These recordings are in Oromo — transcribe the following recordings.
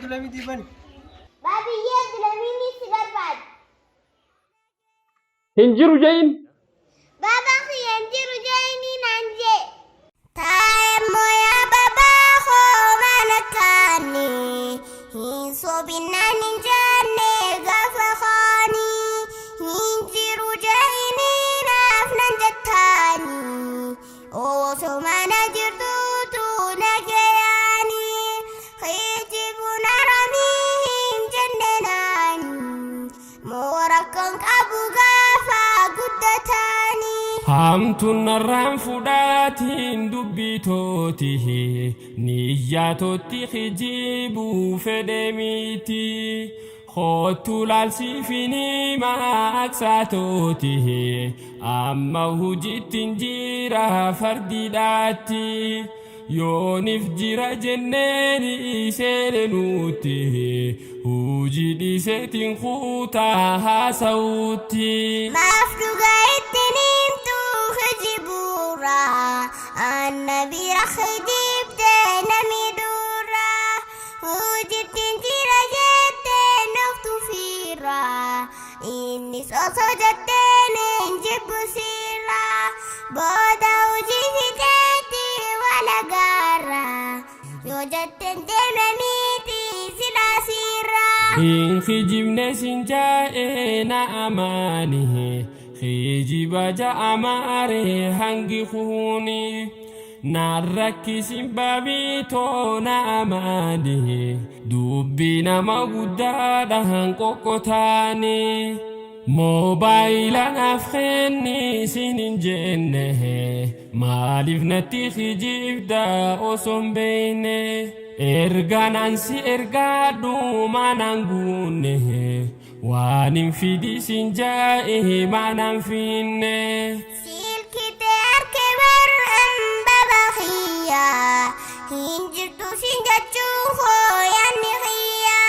Abdulhamidii bani. Baabiyyee Abdulhamiidni si barbaada. Hin jiru je'in. Baabaa kiyya hin jiru je'inii naan je'e. Taa'emmoo yaa babaa koo mana kaanne hin sobinnaan hin jenne gaafa kaani hin jiru je'inii naaf nan jettaani osoo mana jirtuutu nagayaani kijibuun haramii hin jenne naani. Moo rakkoon qabu gaafa guddataani. Hamtuun narraan fudhaatiin dubbii tooti niyyaa tootti kijibuu fedhe miti Koottu laalsiifin hima aksaa tooti amma hujittin jira fardiidhaatti Yoonif jira jenneeni seene nutti huji dhiiseetiin kutaa haasawutti. Maaf dhugaa ittin himtu kijibuurra anna bira kijibde na miidhuurra hujittin jira jette noftu fiirra innis osoo jetteen hin jibbu siirra booda hojii fixeetti wal agarra yoo jetteen deeme miti silaa siirra. Hin kijibne sin ja'e na amani kijiba ja'amaare hangi kuni naan rakkisin babii too na amani dubbi nama guddaadhaan qoqqotaani. Moobaayila naaf kenni siin hin jenne maaliif natti kijibda osoo hin beekne ergaan an si ergaadhu maanaan guunne waan hin fidi siin ja'e maanaan finne. Silki tee arke bar an baba kiyya hin jirtu sin jechuun koo yaanni kiyya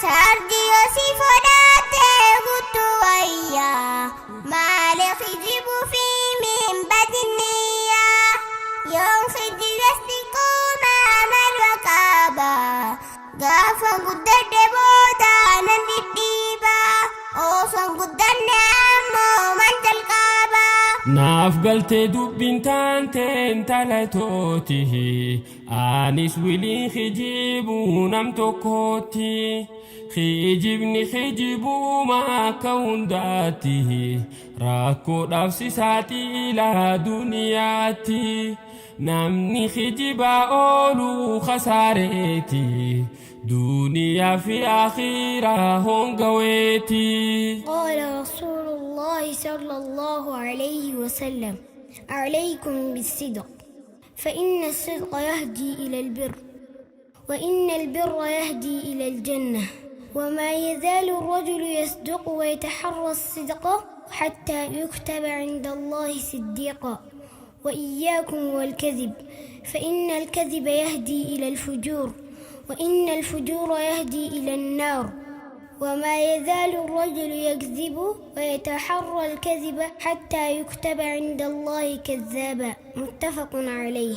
chaarjii yoo si fodhaate guttu wayya maali kijibuu fi min badin niyya yoon kijibes xiqqooma malwa qaba gaafa guddadhe booda nan dhidhiiba osoon guddanne ammoo man jalqaba. Naaf galtee dubbiin taante intala tooti anis wiliin kijibuu nam tokkotti kijibni kijibuuma akka hundaatti rakkoodhaaf si saaxila duniyaatti Namni kijibaa oolu khasaareeti Duniyaa fi akhiraa hongaweeti. قال رسول الله صلى الله عليه وسلم عليكم بالصدق فإن الصدق يهدي إلى البر وإن البر يهدي إلى الجنة وما يزال الرجل يصدق ويتحرى الصدق حتى يكتب عند الله صديقا وإياكم والكذب فإن الكذب يهدي إلى الفجور وإن الفجور يهدي إلى النار وما يزال الرجل يكذب ويتحرى الكذب حتى يكتب عند الله كذابا متفق عليه.